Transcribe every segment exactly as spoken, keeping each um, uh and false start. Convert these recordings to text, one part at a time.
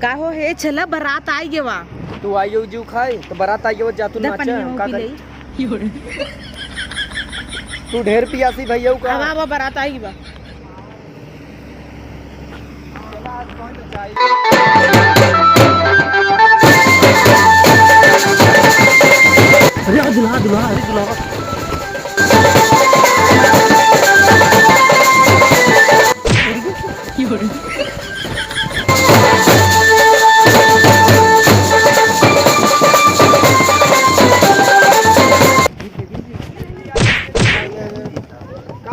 का हो हे छला, बारात आई गेवा। तू आई हो जू खाई, तो बारात आई गेवा, जा तू दा नाचा, पनिया हम का भी करी? ले। तू ढेर पियासी भैया का? आवा, आवा, बारात आई गेवा। अरे, आ दुल्हा, दुल्हा, अरे, दुल्हा।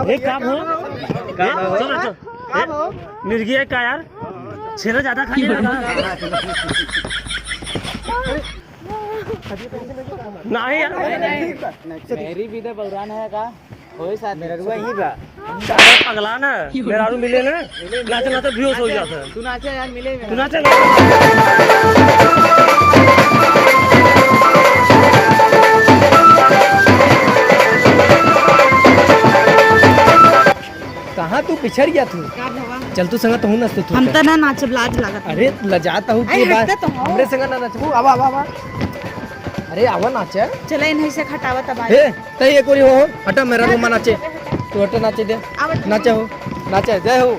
ए, का हो? का हो? चलो, चलो। का हो? मिर्गी है का यार? छेना ज्यादा खा लिया ना? नहीं यार। मेरी भी तो बौरान है का? होई साथ में। मेहरुआ ही बा। साला पगला ना, मेहरारू मिले ना, नाचे नाचे बेहोश हो जाता है। तू नाचे यार, मिले में। तू नाचे ना। कहाँ तू पिछड़ गया तू? का भवा? चल तू संगत हूँ ना तू, तू हम चल। त ना नाचब, लाज लागत। अरे लजात हूँ अरे के बात। हटते तो हो। हमरे संगत ना नाचबू, आवा, आवा, आवा। अरे आवा नाचे। चला इन्हीं से खटावा तब ए, तई एक ओरी हो, हटा मेहरारू मा नाचे। तू हटा नाचे दे। आवत नाचे हो, नाचे, जय हो।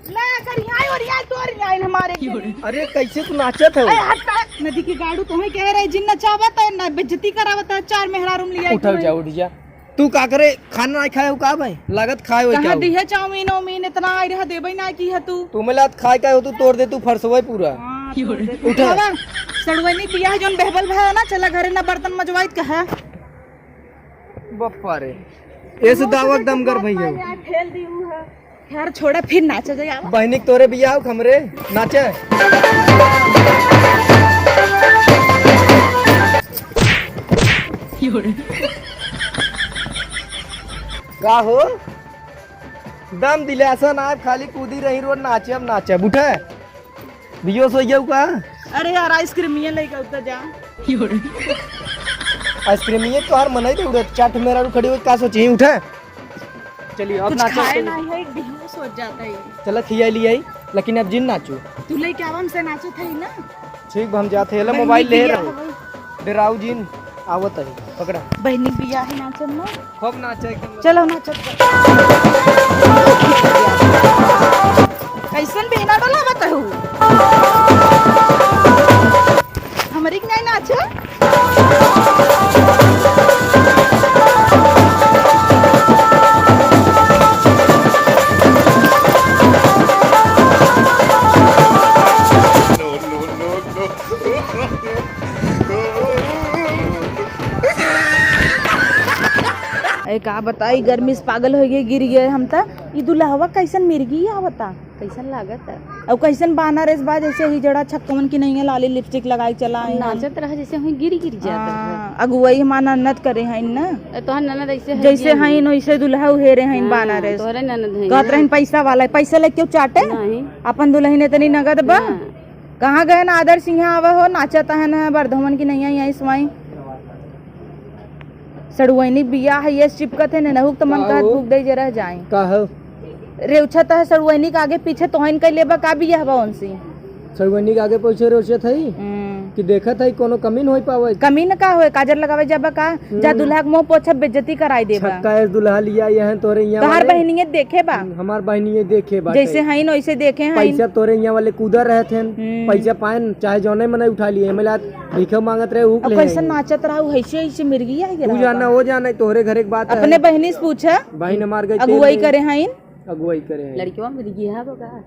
ला, करिया, ओरिया, तोर रिया हमारे के। अरे, कैसे तू नाचत है? अरे, हट, हट, नदी के गाड़ू, तुम्हें कह रहे, जिन नचावत है, ना बेइज्जती करावत है, चार मेहरारू में लिया उठल के। जा, उठ जा। तू का करे, खाना नहीं खाए हो का भाई? लागत खाए हो कहाँ का? दिहे चाउमीन, उमीन, इतना आई रहा, देबे ना की है तू। तू मिला खाए का हो, तू तोड़ दे, तू फरसवे पूरा। हाँ, तोड़ दे। उठा। बाबा, सड़ुआइनी बियाह जोन बहबल भया ना, चला घरे ना बर्तन मजवाइत कहा। बप्पा रे, ऐसे दावत दमगर भैया। यार, ठेल दी हूँ है। यार, छोड़ा, फिर नाचा जाए, आवा। बहिनी के तोरे बियाह हो, हमरे नाचे। का हो? दम दिलासा ना, खाली कूदी रही रोड, नाचे अब नाचे, उठे। बियो सो गया का? अरे यार, आइसक्रीम ये लेके उतर जा। आइसक्रीम ये तोहार मनई दे उड़े, चाट मेहरारू खड़ी हो, का सोची, उठे। चलिए, अब कुछ नाचो, खाए चलिए। नहीं है, बेहोश हो जाता है। चला, खिया लिया ही, लेकिन अब जिन नाचो। तू लेके आवा, हमसे नाचो था ही ना। ठीक बा, हम जाते हैं, ले बहनी मोबाइल ले बिया रहा हूँ। हवे। डेराऊ जिन, आवत है, पकड़ा। बहनी बिया है, नाचो ना। खूब नाचे एकदम। चलो नाचो। कैसन बेना डोला बताऊ? हमरी के नहीं नाचे? ए, का बताई, गर्मी से पागल होइ गए, गिर गए हम त। ई दुल्हवा कैसन मिर्गी आवता, कैसन लागत है? अब कैसन बानर एस बा, जैसे ही जड़ा छक्कवन की नहीं है, लाली लिपस्टिक लगाई चला हम आई हम। नाचत रहा, जैसे हुई गिर गिर जात रहा। हाँ, अगुवाई हमार ननद करे हैं ना। ए, तोहर ननद ऐसे है जैसे गिर हैं, वैसे दुल्हा उहेरे हैं हाँ, बानर एस। तोहरे ननद हैं कहत ना। रहिन पैसा वाला है, पैसा लेके क्यों चाटे? नहीं। अपन दुल्हन इतनी नगद बा। हाँ। कहाँ गए ना आदर सिंह आवे हो, नाचत है ना, बरधवन की नहीं आई, आई स्वाई। सड़ुआइनी बियाह है, ये चिपकत है, नेनहुक त मन का कहत हो? भूख दे जे रह जाए। का हो? रेउछत है सड़ुआइनी के आगे पीछे तोहन कइले बा का बियाह बा उनसे? सड़ुआइनी के आगे पीछे रेउछत है हम्म। कि देखत है कोनो कमी न होई पावे। कमी न का होए, काजर लगावे जाबा का? हम्म। जा दुल्हा के मुंह पोछा बेइज्जती कराई देबा। छक्का एस दुल्हा लिया ये हैं तोरे यहाँ तोहार वाले। बहिनिये देखे बा। हम्म, हमार बहिनिये देखे बा। जैसे हईन वैसे देखे हईन। पैसा तोरे यहाँ वाले कूदा रहत हैं। हम्म। पैसा पाएन, चाहे जौने मने उठा लिए, मिला भीखे मांगत रहे, ऊ अब ले कैसन आएंगे। नाचत रहा, ऊ ऐसे, ऐसे मिर्गी आ गया तू जाना, होगा। वो जाना, तोहरे घर एक बात है। अपने बहिनी से पूछा। बहिन हमार गई अगुवाई तेल करे हैं। अगुवाई करे हैं। लड़कियों में मिर्गी है बका।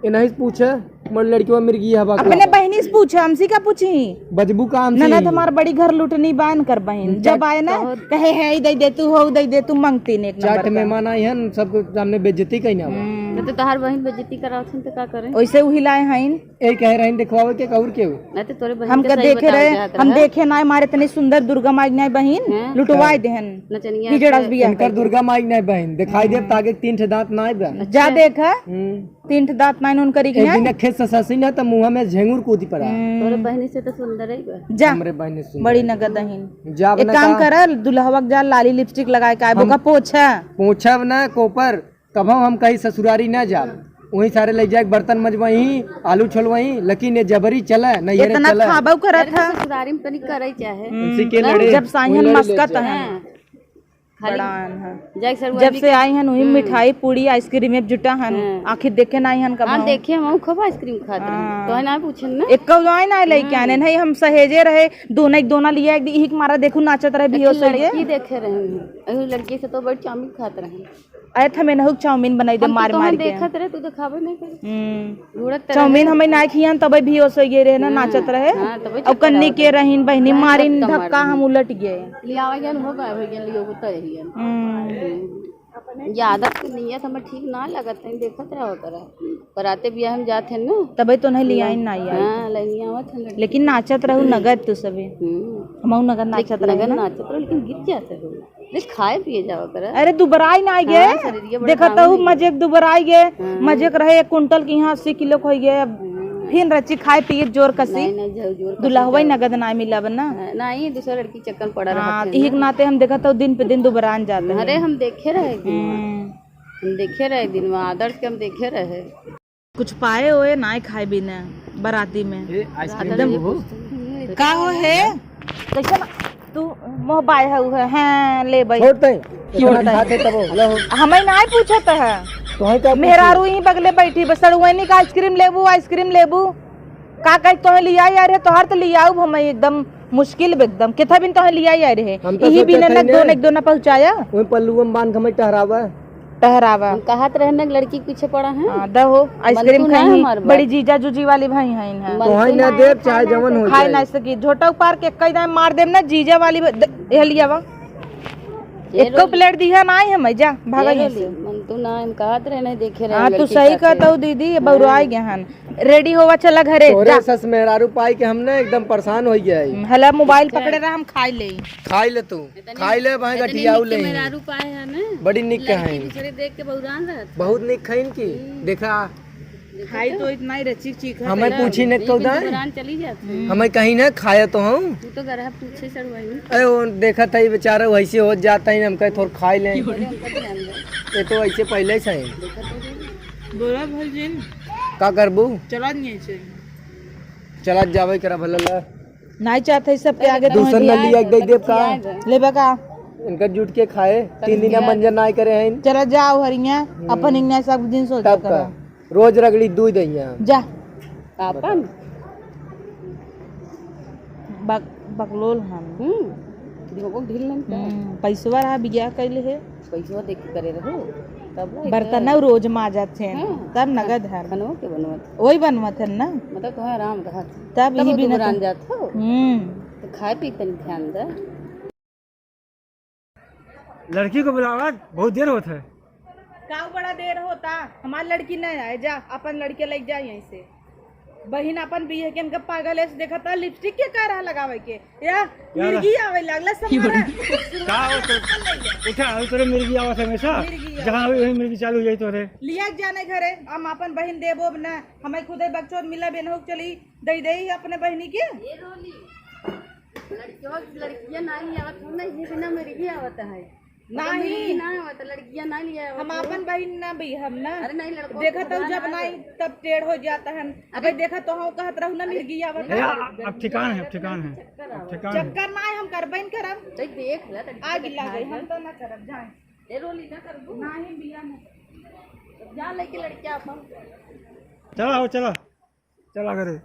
ये नहीं पूछा, मोर लड़कियों में मिर्गी है बका। अपने बहिनी से पूछा, हमसे का पूछी? बजबू का हमसे? ननद हमार बड़ी घर लुटनी बान कर बहिन। जब आए ना, कहे है, "ई दे दे तू, हो दे दे तू", मंगती ने एक नंबर चाट का। मेहमान आए हैं, सबको सामने बेइज्जती कहीं ना हुआ। हम्म। तो तोहार बहिन बेइज्जती करावत हन तो का करें? वैसे उही लाए हैं। ए कह रहे हैं देखवावे के और केहू? नहीं तो तोरे बहिन हमका के सही देखे बतावल रहे, चाहत हम रहे। देखे ना हमारे इतनी सुंदर दुर्गा माई नहीं बहिन, हैं? लुटवाए देहन। नचनिया हिजड़स के बिया इनकर करके। दुर्गा माई नहीं बहिन, दिखाई देब हम्म। ताके तीन ठे दांत नहीं बा। जा अच्छा। देखा, हम्म। तीन ठे दांत नहीं उनकर एक इग्ना। दिन खेत से ससी ना तो मुंह में झेंगुर कूदी पड़ा। हम्म। तोरे बहिनी से तो सुंदर ही बा। जा, हमरे बहिनी सुंदर बड़ी है। नगद अहिन। जा एक अपना काम का कर, दुल्हवा के जा लाली लिपस्टिक लगाए के आए, हम बोका पोछा। पोछब ना कोपर, कभौ हम कहीं ससुरारी ना जाब, वहीं सारे ले जाए बर्तन मजवही, आलू छोलवही, लेकिन ये जबरी चले, नहीं ये इतना चले। खाबो करत अरे, है। ससुरारी में तनी करे चाहे। हम्म, उनसे के ना, लड़े, जब से आई वही हन लड़े ले मस्कत जाए। हैं। हाँ। खाली बड़ा आन है। जाए सर जब वही से आई हन, वही हम्म। मिठाई, पूड़ी, आइसक्रीम में जुटा हन। हाँ। आखिर देखे ना आई हन कब हाँ, हम। देखे हम खूब आइसक्रीम खात रहे। हाँ। तो है ना पूछन ना। एक कौआई ना लेके आने, हम्म। नहीं हम सहेजे रहे, दोना एक दोना लिया, एक दी, इही के मारा देखू नाचत रहे, एक बेहोश हो गए। लड़की देखे रहे हैं, अही लड़की से तो बड़ी चाउमीन खात रहे। अरे थमे नहुक चाउमीन बनाई दे हम तो मार तोहन मार के। देखत रहे, तू तो खाबे नहीं करे। हम्म। घूरत तो चाउमीन रहे। हमें ना खियान, तबे बेहोश हो गए रहे ना, हाँ, नाचत रहे। हाँ, तबे अब चक्कर कन्नी आवत के रहे। रहीन, बहिनी हाँ, मारिन धक्का धक्का, मार हम दिए। उलट गए। लियावा गया हो गया, हो गया, लियो होता है ये। हम्म। हम्म। ये आदत के नियत हमें ठीक ना लगत है, देखत रहो करा। बराते बियाह में जात है ना। तबे तो नहीं लियाइन ना यार। हाँ, लइया आवत है लड़की। लेकिन नाचत रहू नगद तू सभी। हम्म। हमहू नगद नाचत लेकिन रहे नगद ना। नाचत रहो, लेकिन गिर जाते हो। देख, खाए पिए जावा करा। अरे, दुबराई ना आइ गे। हाँ, शरीरिया बड़ा देखत काम हूँ, है। मजे के दुबराई गे। हाँ। मजे के रहे, एक कुंटल के यहाँ अस्सी किलो के होइ गे। अब हाँ। फिर रची खाए पिए जोर कसी। नहीं, नहीं, जोर, जोर कसी दुल्हवा ही जाओ। नगद ना मिला बना। हाँ, नहीं, दूसरा लड़की चक्कर में पड़ा हाँ, रहत है इही के ना। नाते हम देखत हूँ, दिन पे दिन दुबरान जाते हैं। अरे, हम देखे रहे दिन में। हम्म। हम देखे रहे दिन में, आदर्श के हम देखे रहे। कुछ पाए ओए नाय खाए बिना बराती में। ए, आइसक्रीम एकदम लेबू हो? का हो हे? कैसे ना? तू मोह बाय है, उहे, हाँ, ले बाई। छोड़ तई। की इतना बात है? खाते तब हो। हमें नाय पूछत है। तोहे का पूछी? मेहरारू ही बगले बैठी, बस सड़ुआइनी का आइसक्रीम लेबू, आइसक्रीम लेबू। का कही तोहे लिया यार है, तोहार तो लियाऊ हमें एकदम मुश्किल बे एकदम। कितना बिन तोहे लिया यार है। हम तो इही सोचत बिना हई नक दो ने। नक दो ना पहुँचाया। वही पल्लू में बांध के हमें टहरावा। टहरावा। हम कहत रहे ना, लड़की के पीछे पड़ा है। हाँ, दहो, आइसक्रीम मनतू ना खाई, हमार बात। बड़ी जीजा जूजी वाली भाई हैं इन्हें। मनतू तोहई ना ना देब, खाए चाहे ना जवन हो सकी। खाए जाए। ना सकी। झोटा उपार के कई दाए मार देब ना, जीजा वाली भ-, द-, यह लियावा। ये एको रोली। प्लेट दिहा ना आई हम, जा, भागा ये यहाँ रोली, से। मनतू ना, हम कहत रहे ना, देखे रहे हाँ, तू लड़की सही साथे। कहत हो दीदी, ये बउराई हाँ। गए हन। रेडी होवा, चला घरे, तोरे जा। सस मेहरारू पाई के हम ना एकदम परेशान हो गया है। हम्म, हला मोबाइल पकड़े रहा, हम खाई ले। खाई ले तू। इतने, खाई ले, भाई इतने गठियाऊ निक के ले। मेहरारू पाए है ना। बड़ी निक के लड़की हैं। दूसरे देख के बउरान रहत। बहुत निक खाइन की। हम्म। देखा। खाई तो इतना ही रचिक चीख है। हमें पूछी न तो दाए। बउरान चली जात है। हमें कहीं ना खाया तो हूँ। तू तो गरहा पूछे सड़वाई। अरे वो देखा था ये बेचारा वैसे हो जाता है, हम कहे थोड़ा खाई लें। अरे उनका ध्यान दे। ये तो ऐसे पहले से है। देखा तो नहीं। बोला भाई जी। का करबू? चला नहीं ऐसे। चला जावे करा भला ला। नाई चाहत है सबके आगे दूसर न लिया के दे देब का? लेबा का? इनका जुट के खाए, तीन दिन खिया। मंजन नाई करे हैं। चला जाओ हरिया, हम्म। अपन इन्हें सब दिन सोचा तब का? करा। रोज रगड़ी दूध दहिया। जा। आपन? बक-, बकलोल हम। हम्म। दिमागो ढील नहीं का? हम्म, पैसवा रहा बियाह कैले है। पैसवा देख के करे रहो। तब ला बर्तन इधर। रोज माजत हैं, हाँ। तब नगद है। खनवा के बनवत। वही बनवत है ना। मतलब तुम्हें आराम रहा। तब तब यही वो बिना दुबरान तो जात हो। हम्म। तो खाए पी तनी ध्यान दे। लड़की को बुलावा, बहुत देर होत है। का बड़ा देर होता, हमार लड़की नहीं आए, जा अपन लड़के लेके जा यहीं से। बहिन अपन बिहे के इनका पागल है, देखा था लिपस्टिक के का रहा लगावे के, या यार। मिर्गी आवे लागला सब मारा। का हो तो, उठा, हो तोरे मिर्गी आवत है हमेशा। मिर्गी आवत। जहाँ भी वही मिर्गी चालू हो जाई तोरे। लिया के जाने घरे, हम अपन बहिन देबो अब ना, हमें खुदे बकचोद मिला बेनहु के चली, दे दे अपने बहिनी के। ये रोली, लड़कियों, लड़कियां नहीं आवत हो ना, ये बिना मिर्गी आवत है। नहीं। मिर्गी ना आवत, लड़कियां ना लिया आवत हम हो। अपन बहिन ना भी हम ना। अरे नहीं, लड़कों देखा को तो बुलाना जब है। नहीं तब टेढ़ हो जाता है। अबे अरे देखा तो हम कहत रहू ना मिर्गी आवत है। अब ठिकान है, अब ठिकान है। चक्कर आवत। अब ठिकान है। चक्कर ना है, हम करबे न करब। तो देख ले, तो आग लगे, हम तो ना करब, जाए। ए रोली ना करबू। नहीं बिया ना। तो जा लेके लड़कियां अपन। चला हो, चला। चला घरे।